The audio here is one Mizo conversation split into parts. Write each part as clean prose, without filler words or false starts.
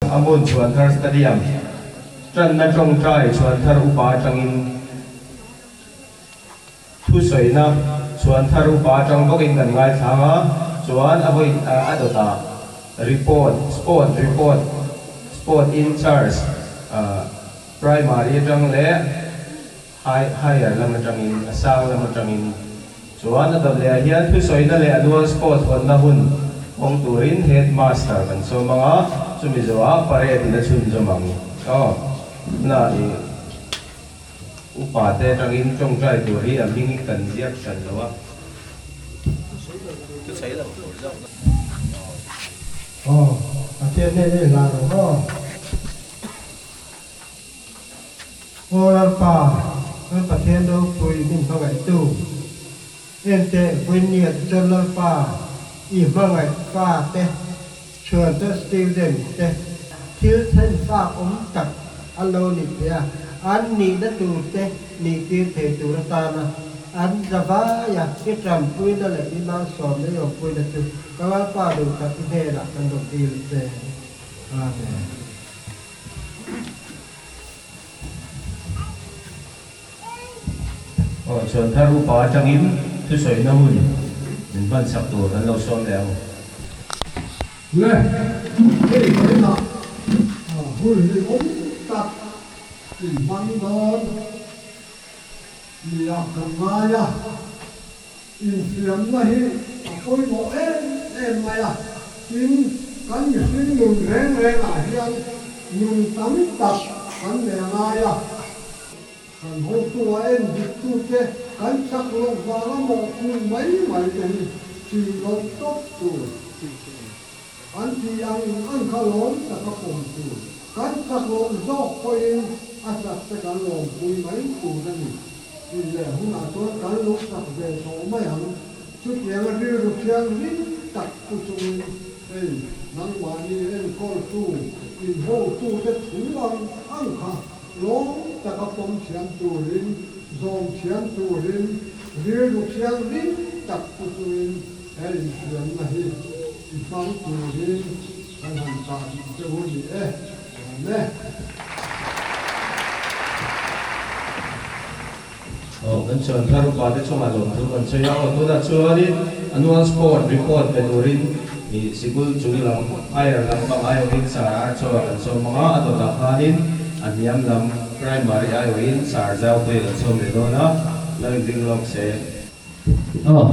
A hmun Chhuanthar Stadium tanna tawngtai Chhuanthar upa atangin thusawina Chhuanthar upa atang bawkin kan ngaithlang a, chuan a vawi a dawtah report, sport report, sport in charge primary atang leh higher lam atangin, a sang lam atangin chuan a dawt lehah hian thusawina leh annual sport hawnna hun hawng turin headmaster kan sawm ang a, chumi zawhah parade in a chhunzawm ang. Aw, na i upa te atangin tawngtai tur hi a hming kan ziak hran lo a. Aw, Pathian hnenah i hlan ang aw. Aw Lalpa, kan Pathian ropui min hmangaihtu, enteh Vawinia te chuan Lalpa i hmangaih fa te, chhuante student te, thil thlen fak awm tak an lo ni thei a, an nihna tur te nih tir thei tur atana an zavaia i tanpuina leh i malsawmna i awmpuina chu ka Lalpa duhtak i hnenah kan rawn dil che. Amen. Aw chuan thar upa atangin thusawina hun min hman sak tur kan lo sawm leh ang. Le, hei vawiinah hun hlimawm tak in hmang dawn nia kan ngai a, Infiamna hi a pawimawh em em mai a, tin, kan mihring nun reng rengah hian nun tam tak kan nei a ngai a. Kan hotua en diktute kan chak loh vanga mawhphurh mai mai te hi chin loh tawp tur an tih ang ang kha lawm taka pawm tur, kan chak loh zawk pawhin a chak te kan lawmpui mai tur a ni. Tih leh hunah chuan kan lo chak ve tawh mai ang. Chutianga rilru thianghlim tak pu chungin hei nangmahni enkawltu, inhawtute thu ang ang kha lawm taka pawm thiam turin, zawm thiam turin rilru thianghlim tak pu chungin he infiamna hi i hmang turin kan han chah duh che u ni e. Amen. Aw, kan chuan thar upa te chungah lawmthu kan sawi a, aw tunah chuanin annual sport report pe turin ih sikul chung lam higher lampang aiawhin sar Archaw kan sawm ang a, a dawtah khanin a hniam lam primary aiawhin sar Zaupui kan sawm leh dawn a, lo inring lawk se. Aw.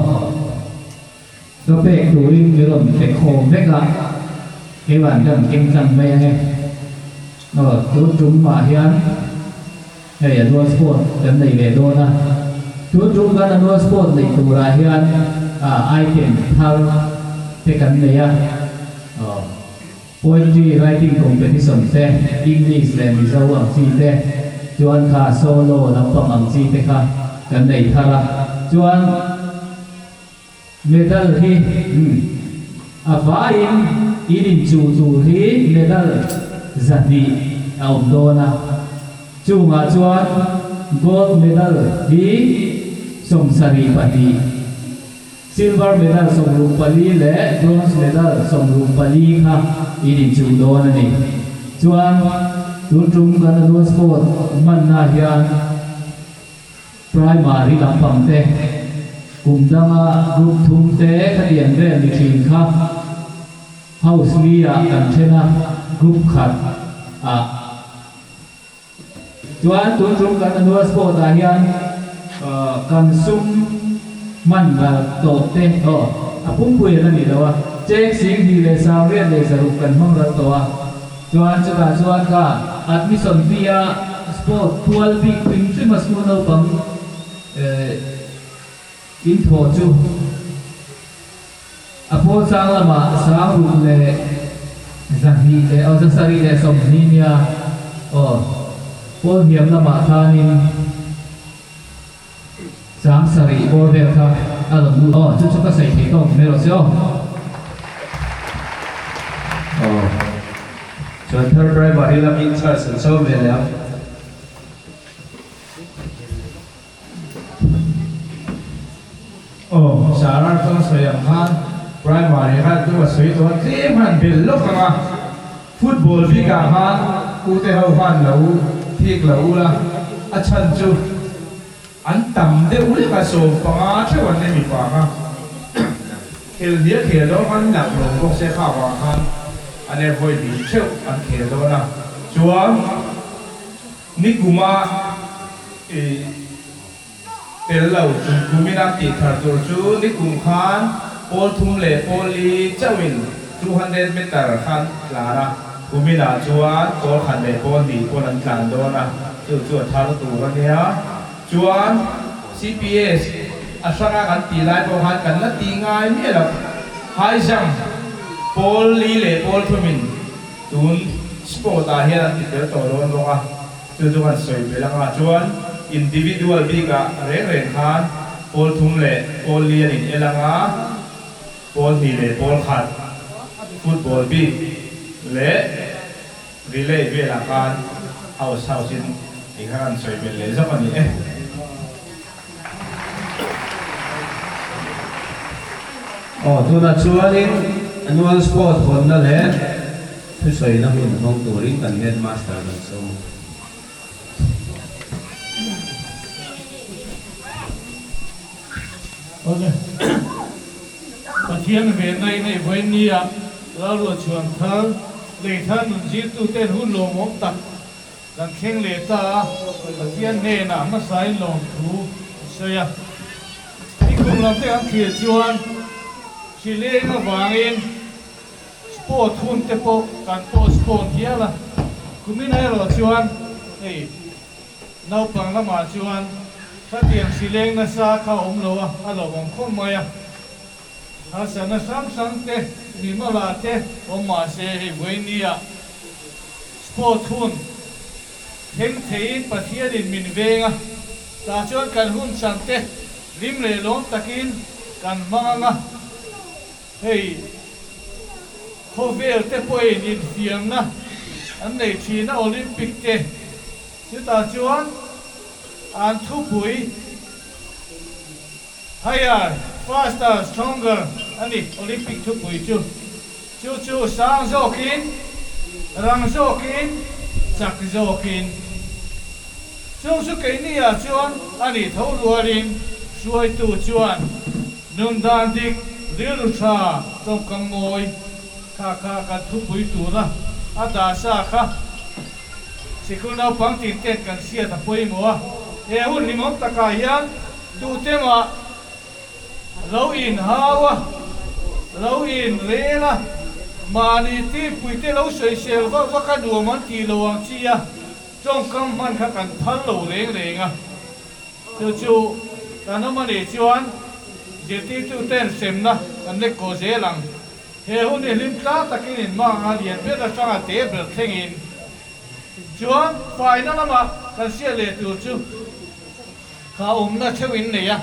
Ka pek turin mi rawn pe khawm vek a, keiman kan keng tlang mai ange. Aw, tun tum mah hian hei annual sport kan nei ve dawn a, tun tum kan annual sport neih turah hian item thar te kan nei a, aw, poetry writing competition te, English leh Mizo ang chi te, chuan kha solo lampang ang chi te kha kan nei thar a, chuan. Medal hi a vaiin in inchuh tur hi medal 200 a awm dawn a, chungah chuan gold medal hi 74, silver medal 64 leh bronze medal 64 kha in inchuh dawn a ni. Chuan tun tum kan annual sport hmanna hian Primary lampang te, kum danga group thum te khatiang vel ni thin kha house li ah kan then a, group khat ah. Chuan tun tum kan annual sport ah hian kan sum hman ral tawh te aw a pumpui an a ni lo a, cheng 26,600 kan hmang ral tawh a. Chuan chutah chuan kha admission fee a sport pual bik hrim hrim a school naupang in thawh chu a pawl sang lamah 6200 leh aw 720 nia aw pawl hniam lamah khanin 7,000 bawr vel kha a rawn lut aw, chu chu ka sawi thei tawk mai rawh se aw. Aw, chuan third primary lam in charge an sawm ve leh ang. Aw, Sarah chuan sawi ang khan primary khan chu a sawi tawh a, tlem han bel lawk ang a. Football bikah khan ute ho khan lo thik lo ula, a chhan chu an tam deuh lek a, 15 theuh an ni mipa kha. Khel hnial khel dawn khan nalh lo bawk se kha vang khan an e vawi hnih theuh an khel dawn a, chuan nikuma ih Tel lo chung kumin a tih thar tur chu nikum khan pawl thum leh pawl li chauhin 200 meter khan tlan a, kuminah chuan pawl khat leh pawl hnih pawn an tlan dawn a, chu chu a thar tur a nia. Chuan CPS a hranga kan tih lai pawh khan kan la tih ngai miah lo. High jump pawl li leh pawl thumin tun sport ah hian an ti tel tawh dawn bawk a. Chu chu kan sawi belh anga chuan individual bikah reng reng khan pawl thum leh pawl li an in el anga, pawl hnih leh pawl khat, football bik leh relay velah khan house house in eng kha kan sawi belh leh zawk a ni e. Aw, tunah chuanin annual sport hawnna leh Thusawina hun hmang turin kan headmaster kan sawm. Awle. Pathian venna in hei vawiin nia Lalruah chhuan thar lei thar nun zirtuten hun lawmawm tak kan thleng leh ta a, Pathian hnenah hmasain lawmthu a sawi a. Nikum lam te kan thlir chuan hrileng avangin Sport hun te pawh kan postpone hial a, kumin erawh chuan hei naupang lamah chuan khatiang hrileng nasa kha a awm lo a, a lawmawm khawp mai a. Harsatna hrang hrang te, mimala te awm mah se hei vawinia sport hun thleng theiin Pathianin min veng a, tah chuan kan hun chan te hlim leh lawm takin kan hmang ang a. Hei khawvel te pawhin infiamna an nei thin a Olympic te, chutah chuan an thupui Higher, Faster, Stronger a ni Olympic thupui chu. Chu chu sang zawkin, rang zawkin, chak zawkin. Chung chu keini ah chuan a nih tho rualin hruaitu chuan Nun dan dik, rilru tha, tawngkam mawi kha kha kan thupui tura a dah sa kha sikul naupang tin ten kan hriat a pawimawh a. He hun hlimawm takah hian tute mah lo in hau a, lo in rel a, mahni tihpuite lo sawisel vak vak a nuam an tih lo ang chi a, tawngkam hman kha kan phal lo reng reng a. Chu chu kan awm a nih chuan zirtirtuten hremna kan lek kawh zel ang. He hun hi hlim tlang takin in hmang a, lian ber atanga te ber thlengin. Chuan faina lamah kan hriat leh tur chu kha awmna theuh in nei a,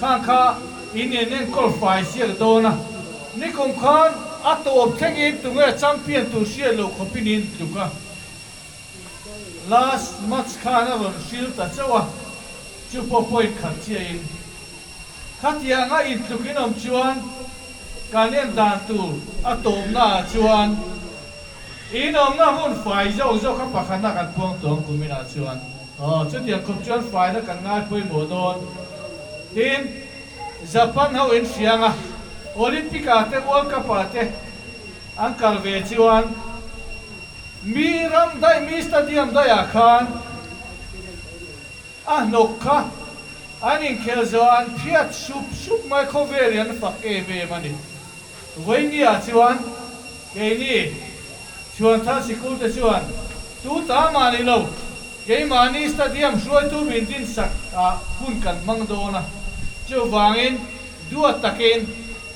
khang kha in in enkawl fai siak dawn a, nikum khan a tawp thlengin tunge champion tur hriat loh khawpin in tluk a. Last match khan a rawn hril ta chauh a, chu pawh point khat chiahin. Khatianga intluk in awm chuan kan en dan tur a tawpnaah chuan in awmna hun fai zawk zawk a pakhatna kan puang tawh ang kuminah chuan. Aw, chutiang khawp chuan faina kan ngai pawimawh dawn. Tin, Japan ho in hriang a, Olympic ah te World Cup ah te an kal ve chuan, Mi ram daih mi stadium daihah khan a hnawk kha an inkhel zawh an phiat sup sup mai khawvel in an fak em em a ni. Vawinia chuan keini Chhuanthar sikul te chuan tu ta mah ni lo keimahni stadium hruaitu min dinsak ah hun kan hmang dawn a, chuvangin duat takin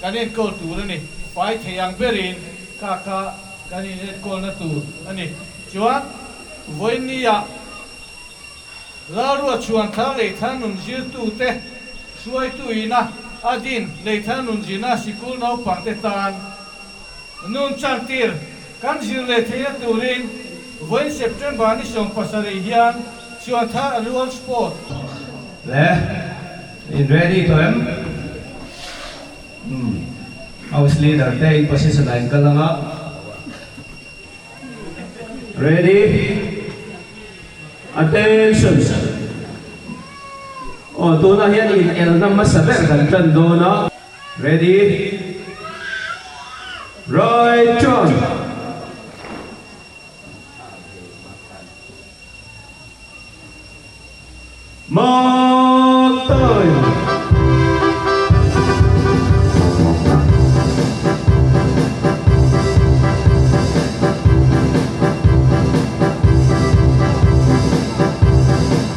kan enkawl tur a ni, fai thei ang berin kha kha Kan inenkawlna tur a ni. Chuan, vawinia Lalrua chhuan thar leithar nun zirtute hruaitu ina a din leithar nun zirna sikul naupangte tan nun chantir kan zir leh theihna turin vawiin September ni 17 hian chhuan thar annual sport Le, in ready tawh em? Umm. House leader te in position ah in kal ang a. Ready? Attention! Aw, tunah hian in elna hmasa ber kan tan dawn a. Ready? Right turn! Mark time!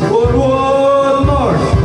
Forward march!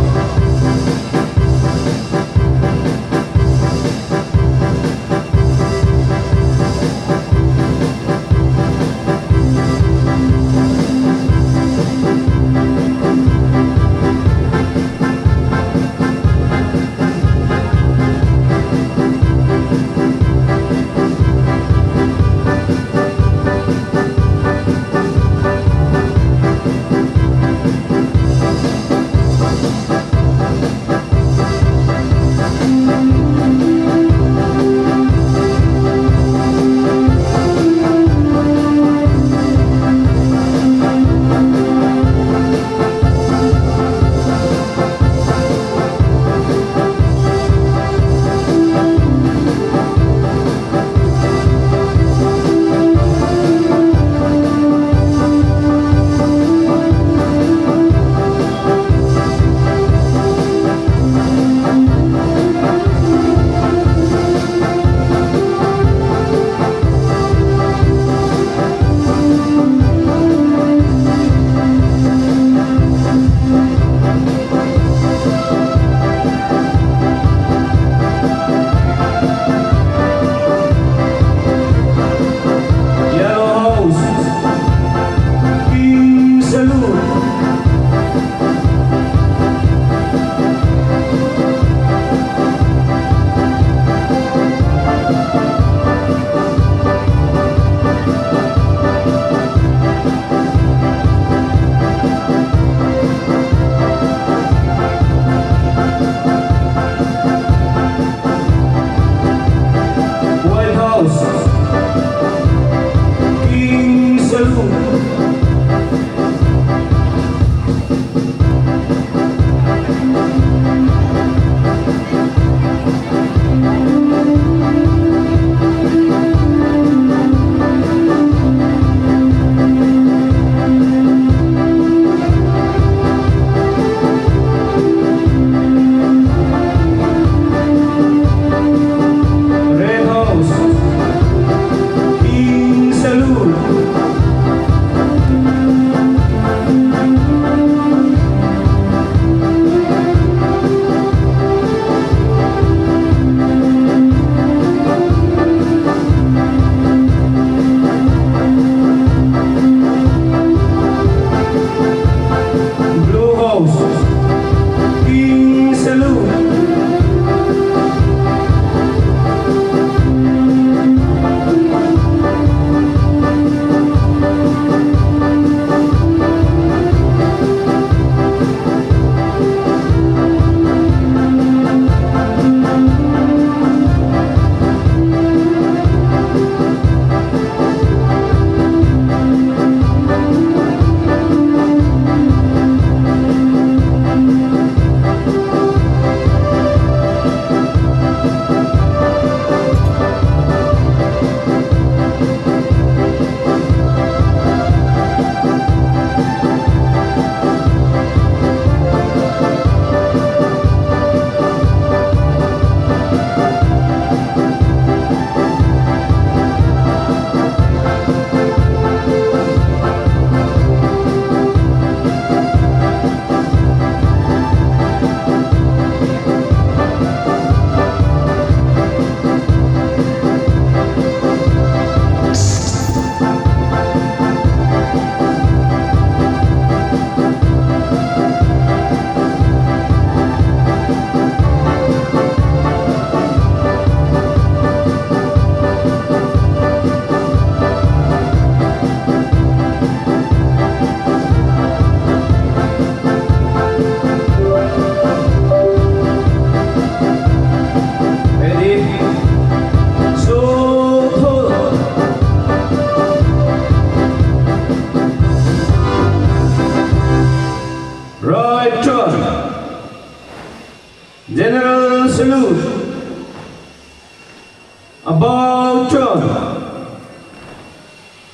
About turn.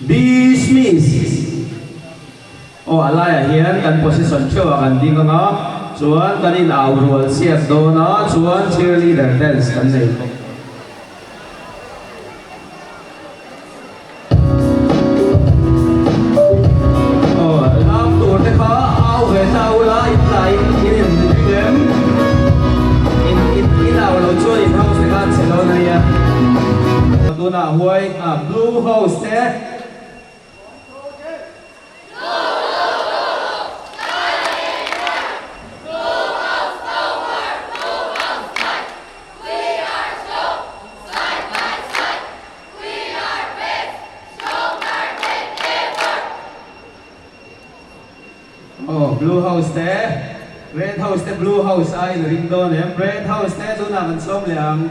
Dismiss. Aw a laiah hian kan position theuh ah kan ding anga chuan kan in au rual chhiat dawn a chuan cheerleader dance kan nei bawk. Aw lam tur te kha au ve ta ula in tlai in in in ring em in in in au lo chuan in house te kha an che dawn a nia. Tunah white ah blue house te. Aw blue house te red house te blue house a in ring dawn em red house te tunah kan sawm leh ang.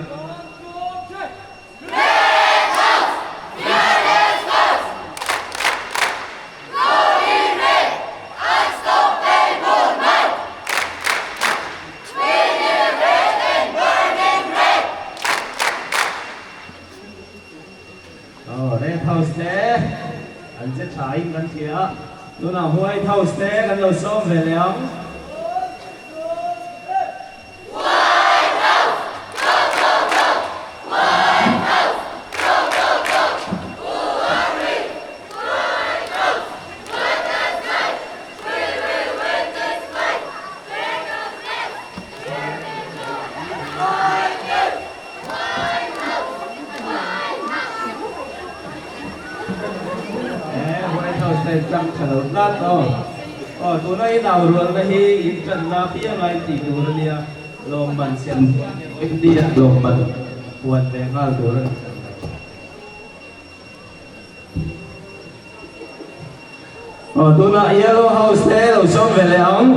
Aw Red House te an che tha in kan hria a, tunah White House te kan lo sawm ve leh ang. White House te tlang tha lo tlat aw. Aw tuna i nau rualna hi in tanna pianga in tih tur a nia lawmman sem India lawmman puan ve nghal tur a ni. Aw tuna Yellow House te lo sawm ve leh ang.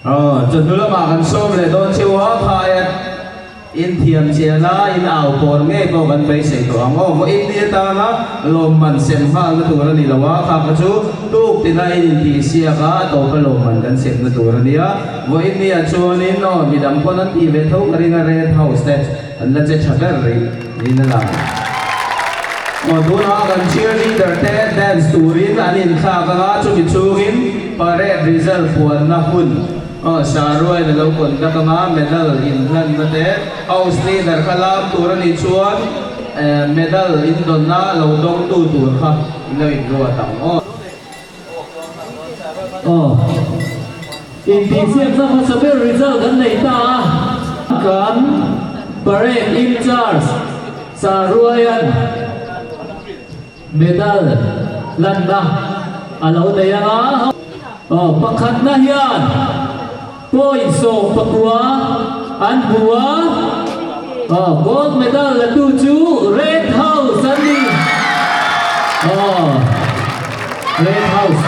Aw, chawhnu lamah kan sawm leh dawn cheu a, khaia in thiam chian a, in au pawn ngei pawh kan beisei tawh ang aw. Vawiin ni atana lawmman sem nghalna tur a ni lo a, kha kha chu tuk tina in intihsiak a, a tawpa lawmman kan semna tur a nia. Vawiin ni ah chuanin aw, midang pawn an tih ve tho ka ring a, Red House te an la che tha ber rih niin a lang. Aw, tunah kan cheerleader te dance turin an inthlak anga, chumi chungin parade result puanna hun aw Saruain a lo conduct anga, medal inhlanna te house leader kha lam tur a nih chuan medal indawnna lo dawngtu tur kha in lo inruat ang aw. Aw, intihsiakna hmasa ber result an nei ta a. Kan parade in charge Saruaian medal lanna a lo nei ang a. Aw, pakhatna hian point 19 an hmu a. Aw, gold medal la tu chu Red House an ni. Aw, Red House.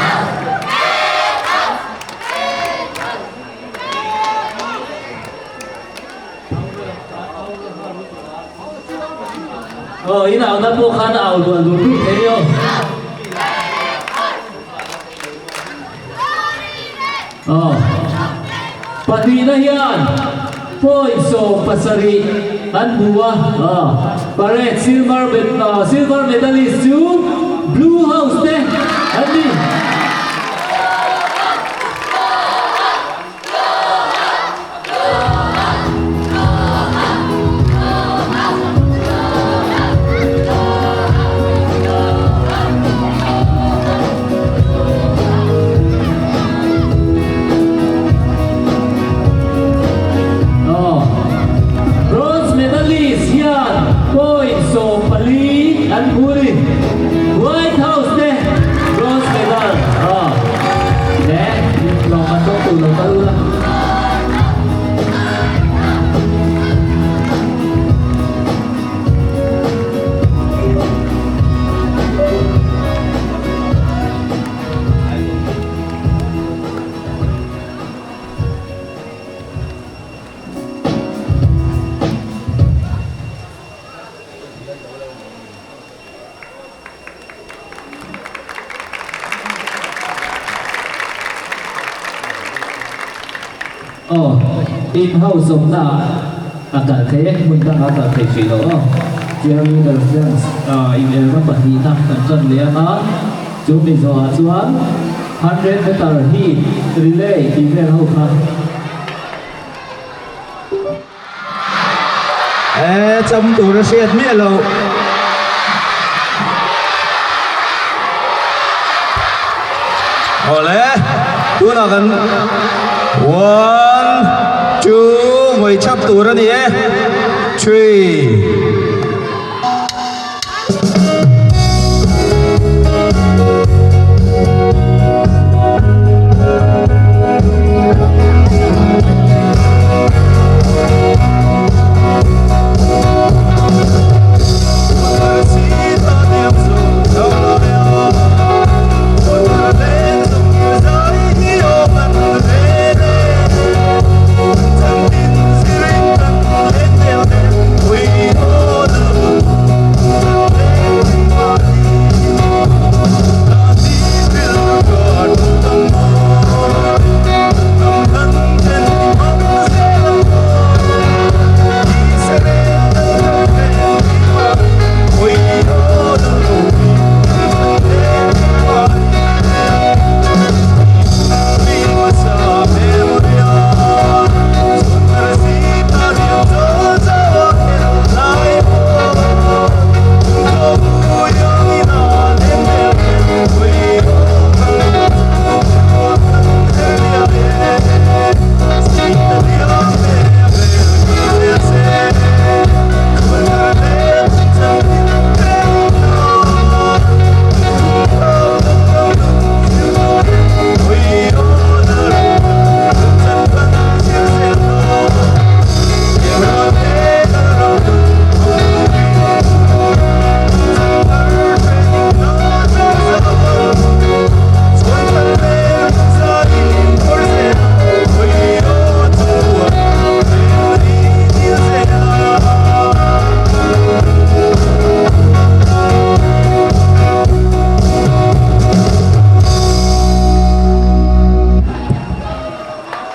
Aw, in auna pawh khan a au dual dur dur thei aw. Aw, pahnihna hian point 17 an hmu a, aw, parade silver silver medalist chu Blue House te an ni. Bronze medalist hian point 14 an hmu a ni. White House te bronze medal. Aw, in house awmna ah a kal thei e, hmun dangah a kal thei hrih loh aw. Cheerleaders dance inelna pahnihna kan tan leh ang a, chu mi zawhah chuan hundred meter heat relay tih vel ho kha. E cham tur a hriat miah loh. Awle, tunah kan one, two, vawi chhap tur a ni e, three.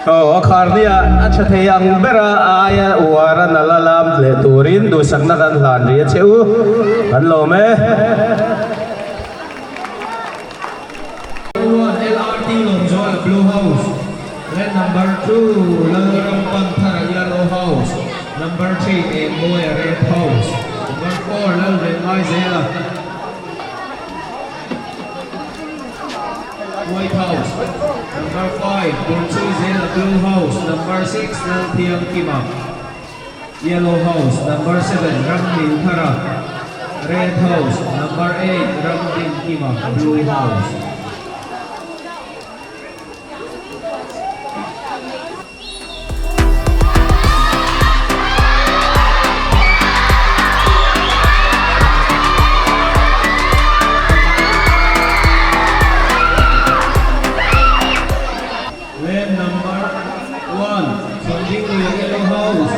Aw, a kharnia a tha thei ang bera a aia uar a nala lam leh turin duhsakna kan hlan rih a che u, kan lawm e. Number one, LRT Lawmzuala Blue House, leh number two, Lalram Panthara Yellow House, number three, Engmawia Red House, number four, Lalvengaizela White House, number five, Burchuizela Blue House, number six, Lalthiangkima Yellow House, number 7, Ramdinthara, Red House, number 8, Ramdinkima, Blue House. Lane number one, Sandinglui Yellow House,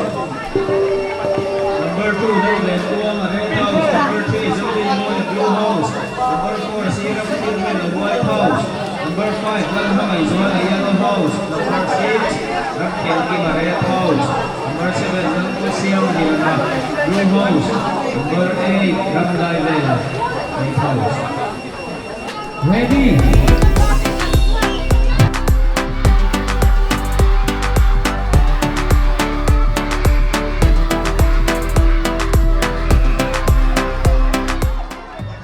Number two, Lalven Tuanga Red House, Number three, Zodinmawia Blue House, Number four, Siram Thilmela White House, Number five, Lalhmangaihzuala Yellow House, Number six, Ramkhelkima Red House, Number seven, Lalpusiangliana Blue House, Number eight, Ramdaivela White House. Ready!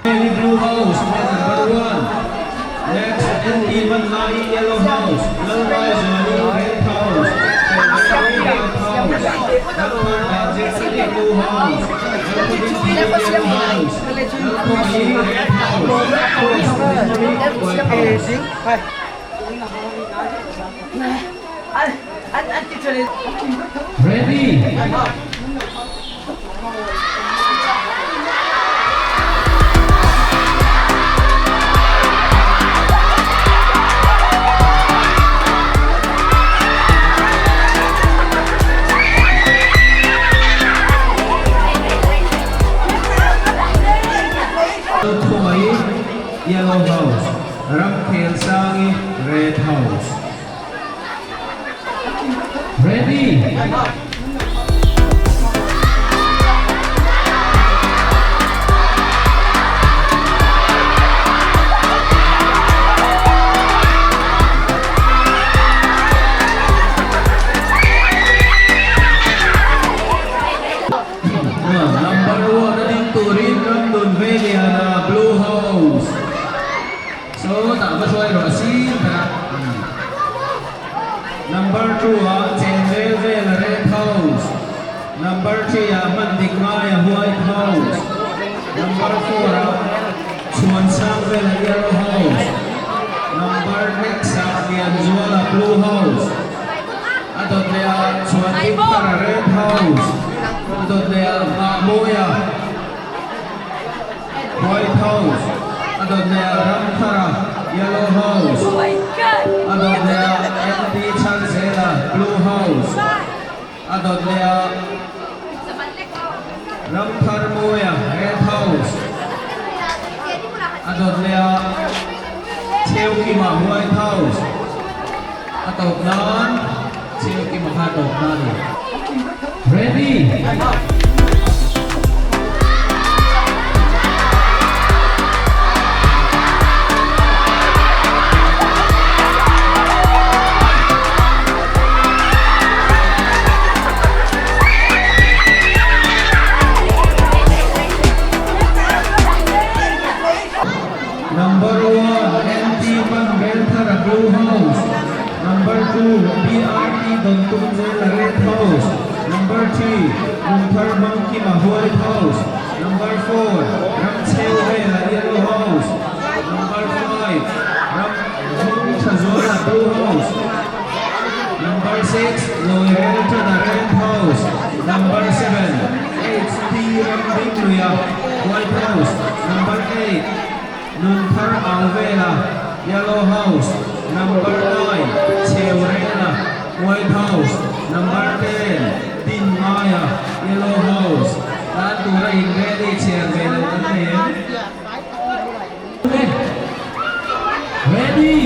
Mary Blue House, number one. Next, NT Vanlai Yellow House, Lalrai Zuali Red House, Lalrai White House, Lalrai Blue House, Lalrai House, Ready! Khumai Yellow House, Ramkhelsangi Red House. Ready! Number one a ding turin Ramdun Veliana Blue House. So tah va hruai rawh a sir ber a. Number 2 ah Chenvel vel a Red House. Number 3 ah hman dik ngai a White House. Number 4 ah Chhuan sang vel a Yellow House. Number next ah Lianzuala Blue House. A dawt leh ah Chhuan ding thar a Red House. A dawt leh ah Mahmawia White House. A dawt leh ah Ramthara Yellow House. A dawt leh ah NT Chhanzela Blue House. A dawt leh ah Ramtharmawia Red House. A dawt leh ah Chheukima White House. A tawp nan Chheukima kha a tawp na a ni. Ready! Number one, NT Pan Belthara Blue House. Number 2, BRT Dontum Zela Red House. Number 3, Lungthar Hmangkima White House. Number 4, Ramcheu Vela Yellow House. Number 5, Ram Hmung Thazuala Blue House. Number 6, Lawirel Thana Red House. Number 7, HT Ramdingluia White House. Number 8, Nunthar Alvela Yellow House. Number 9, Cheurena White House. Number 10, Din Maya Yellow House. Tan tura in ready chhiar ve lo kan nei em? Ready!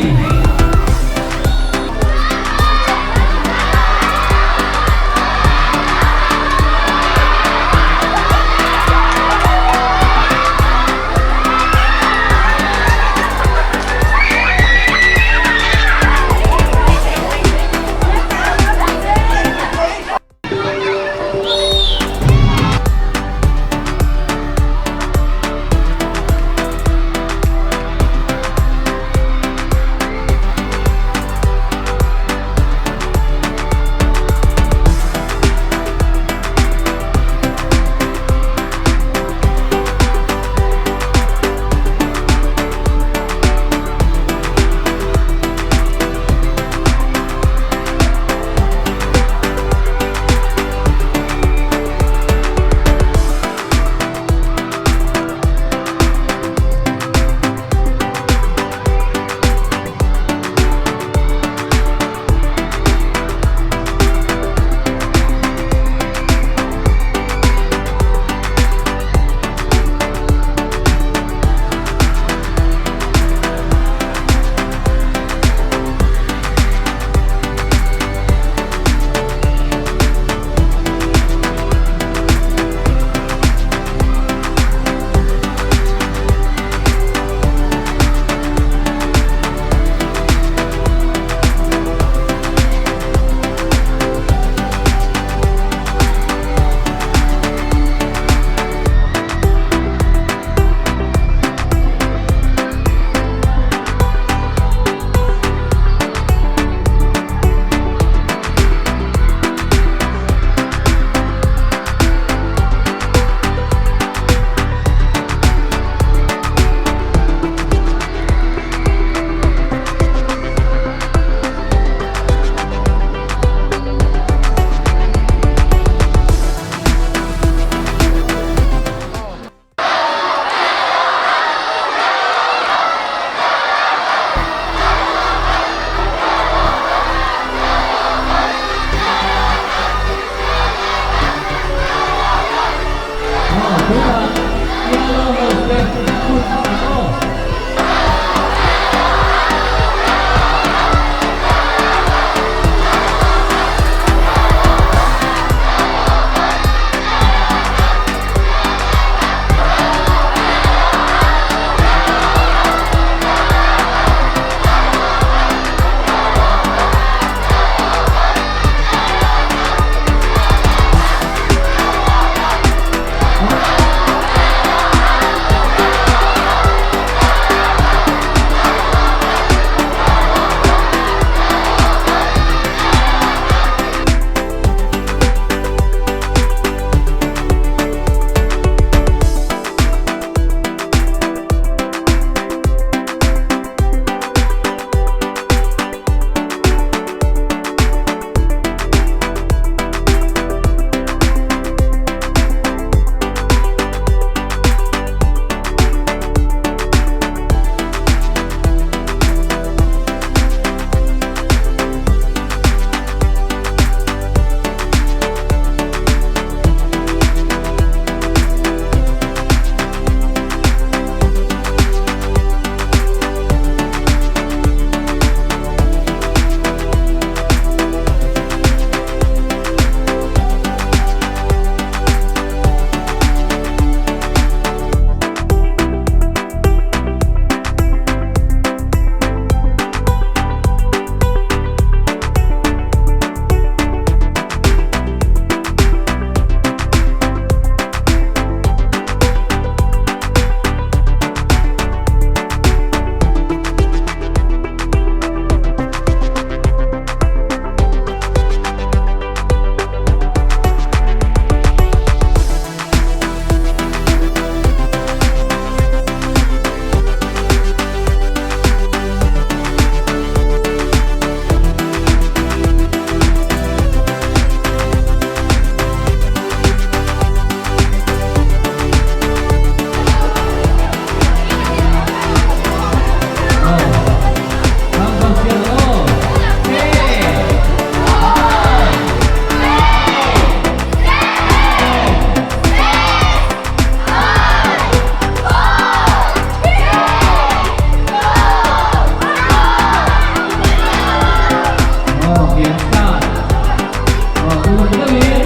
deuhin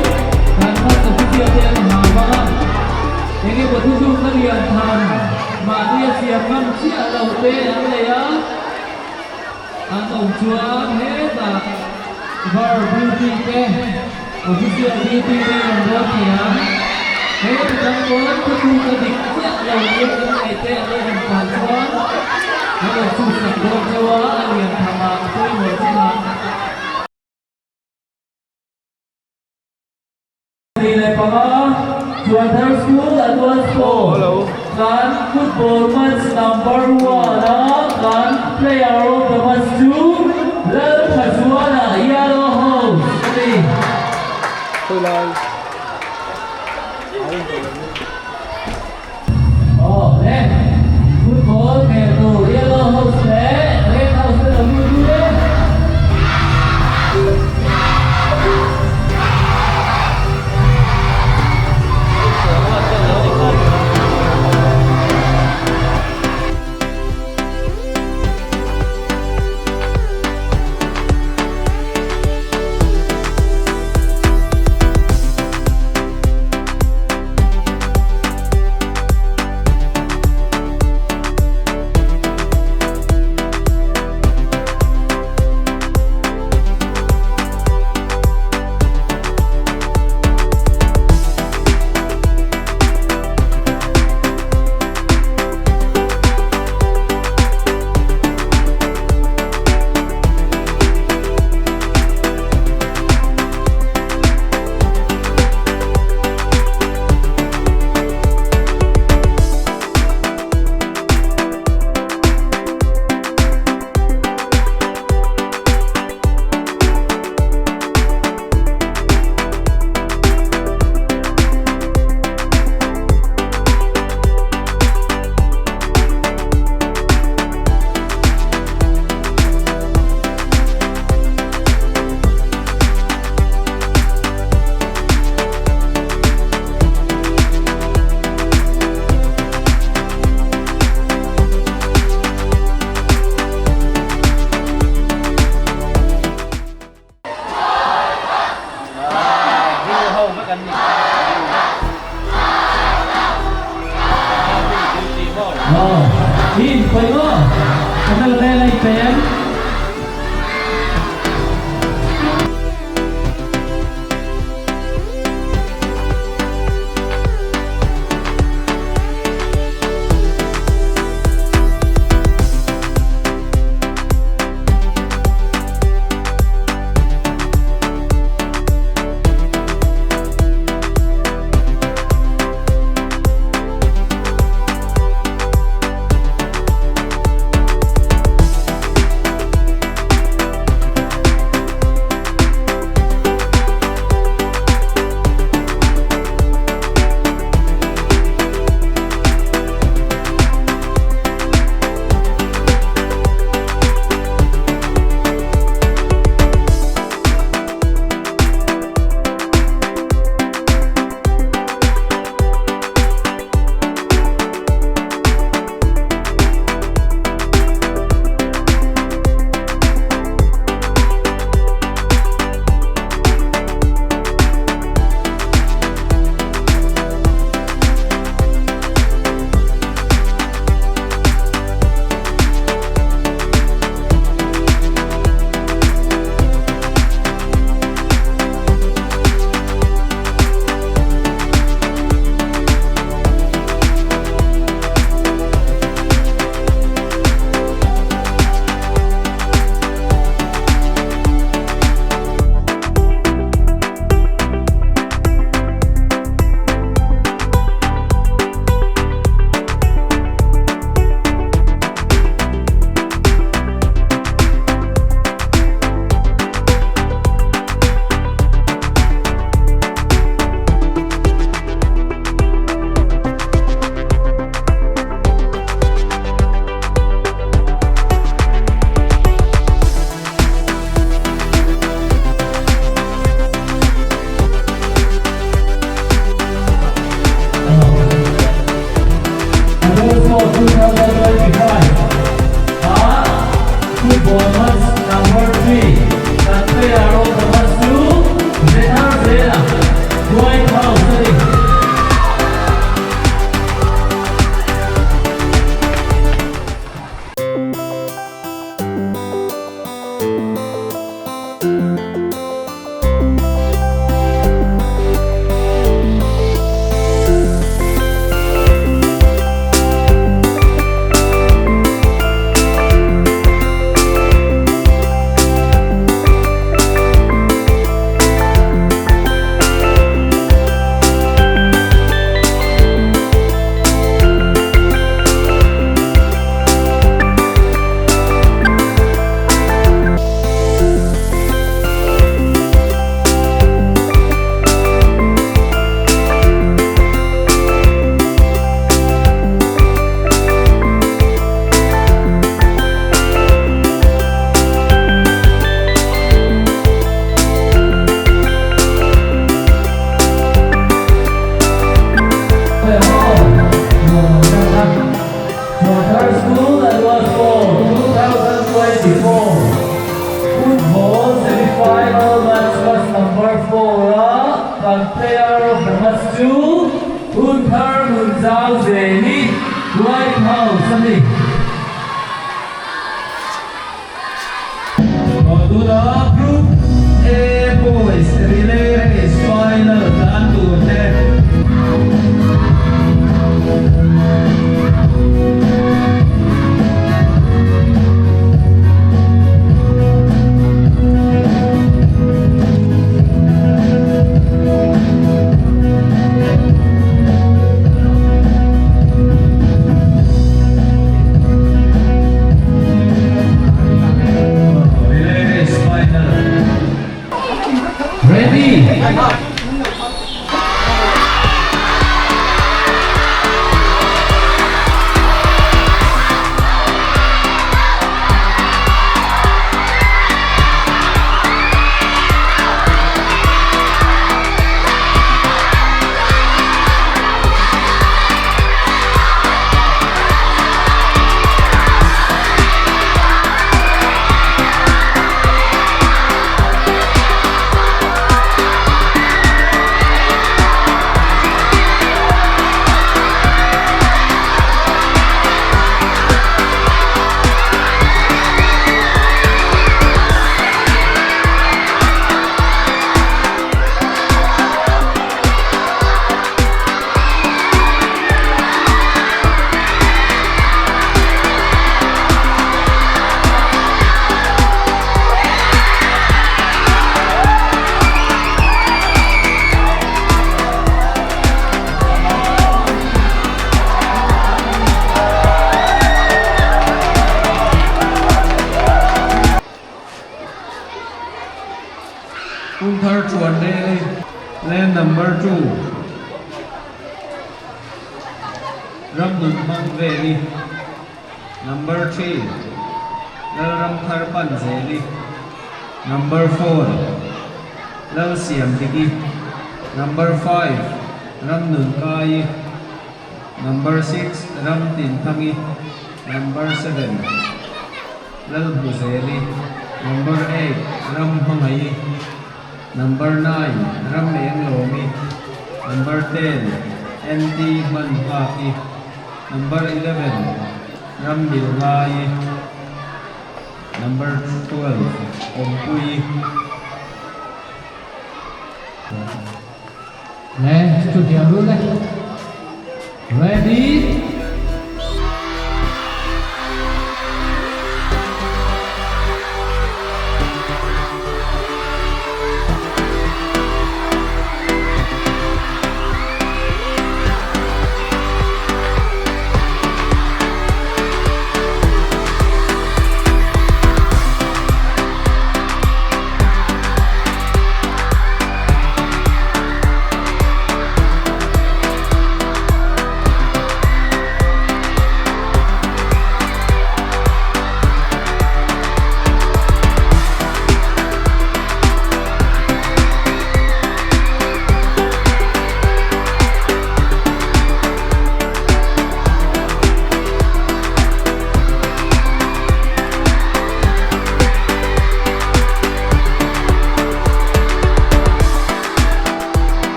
kan first official te an ha bang a, eng emaw thuzukna lian tham mahni a siam ngam chiah lo te an nei a, an awm chuan hetah var duty te official duty te an rawn dawn thei ang. He ti chang pawn thutlukna dik chiah lo nia kan ngaih te an lo awm phah chuan an rawn chhutsak dawn chauh a, a lian tham ah a pawimawh chinah. 25 Chuanthar School Advance Four kan football match number one a kan player of the match chu Lalthazuala Yellow House a ni. Aw le, football khel tur Yellow House leh Red House te lo lut lut e. kan player of the match chu Hunthar Nunzau Zeli, White House a ni. Tuna Group A Boys Relay Race Final tan tur te. Relay race final. Ready? Kumthar chuan rel i Lane number two Ramnun hmang vel i Number three Lalramthar pan zel i Number four Lalsiam dik i Number five Ramnun kai i Number six Ramtin thang i Number seven Lalhmuzeli, Number eight Ramhmangaih, Number nine Ramenglomi, Number 10 NT Hmanhngaki, Number 11 Rammilngai, Number 12 Awmpui. Le chutiang lut e. Ready?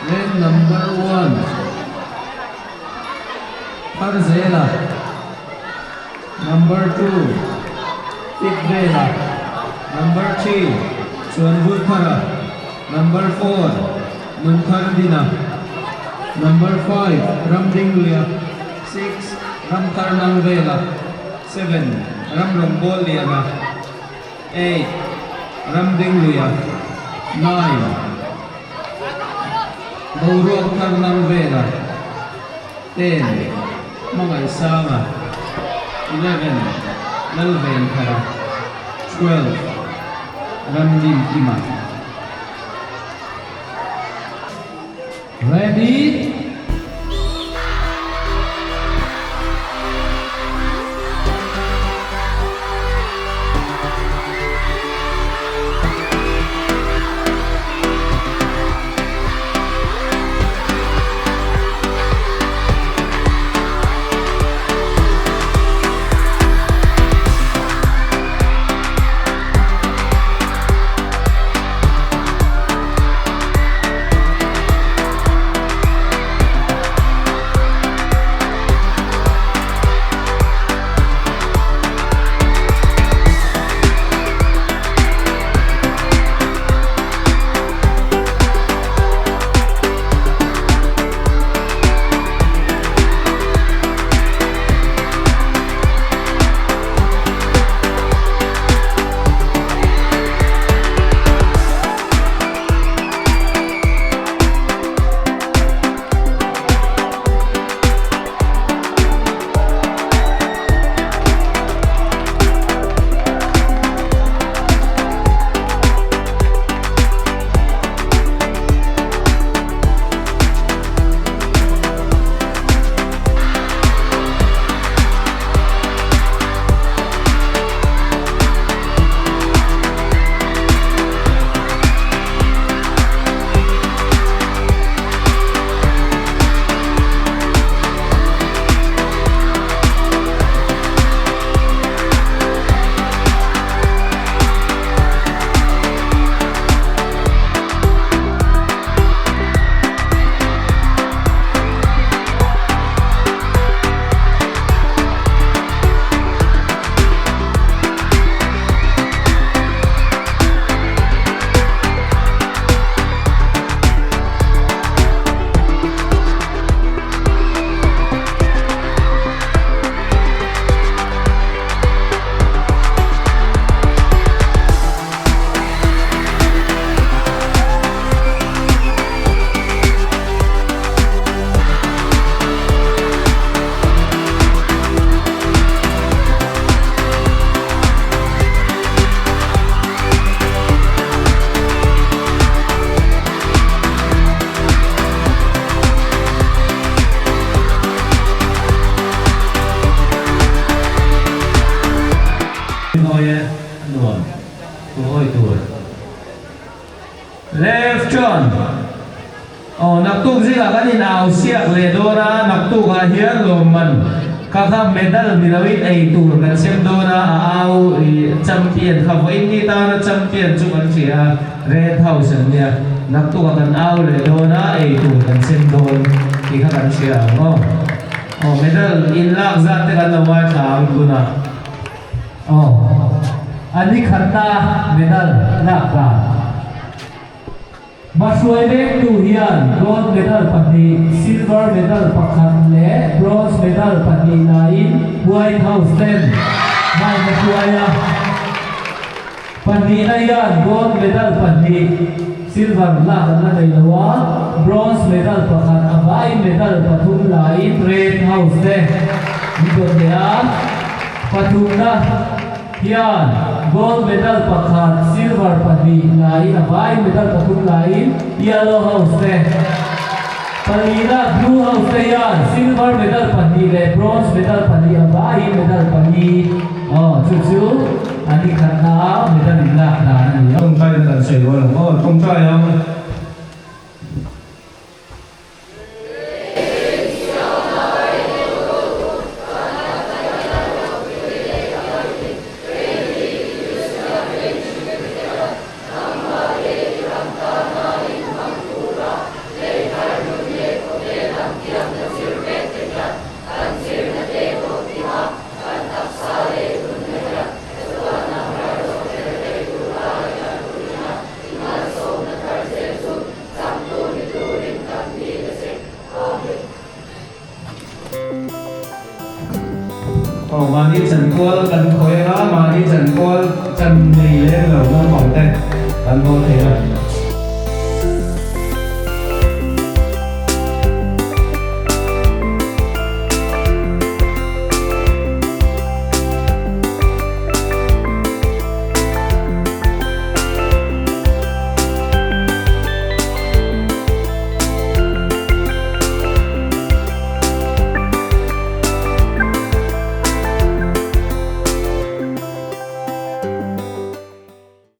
Lane number one Tharzela, number two Tikvela, number three Chuanvulthara, number four Nunthardina, number five Ramdingluia, six Ramtharnangvela, seven Ramrawngbawlliana, eight Ramdingluia, nine Boruak Tharnangvela, ten Hmangaihsanga. 11, Lalventhara, 12, Ramdimkima. Ready? Mawi e, a nuam thu hawi tur. Left turn. Aw, naktuk zingah kan in au siak leh dawn a, naktukah hian lawmman kha kha medal ni loin ei tur kan sem dawn a, a au i champion kha vawiin ni tana champion chu kan hria a, Red House an nia, naktukah kan au leh dawn a, ei tur kan sem dawn tih kha kan hria ang aw. Aw, medal in lak zat te kan lo ngaithla ang tunah. Aw, a ni khatna medal lak dan. Hmahruai vengtu hian gold medal pahnih, silver medal pakhat leh bronze medal pahnih laiin White House ten hmain a hruai a. Pahnihna hian gold medal pahnih, silver lak an la nei lo a, bronze medal pakhat a vaiin medal pathum laiin Red House te an dawt leh a. Pathumna. Hian gold medal pakhat, silver pahnih laiin a vaiin medal pathum laiin Yellow House te palina Blue House te hian silver medal pahnih leh bronze medal pahnih a vaiin medal pali aw chu chu an inkhatna a medal inlak dan a ni a. Tawngtai na kan sawi rual ang aw, tawngtai ang. Aw mahni chankual kan khawi anga mahni chankual chan nei lem lo naupang te kan haw thei a.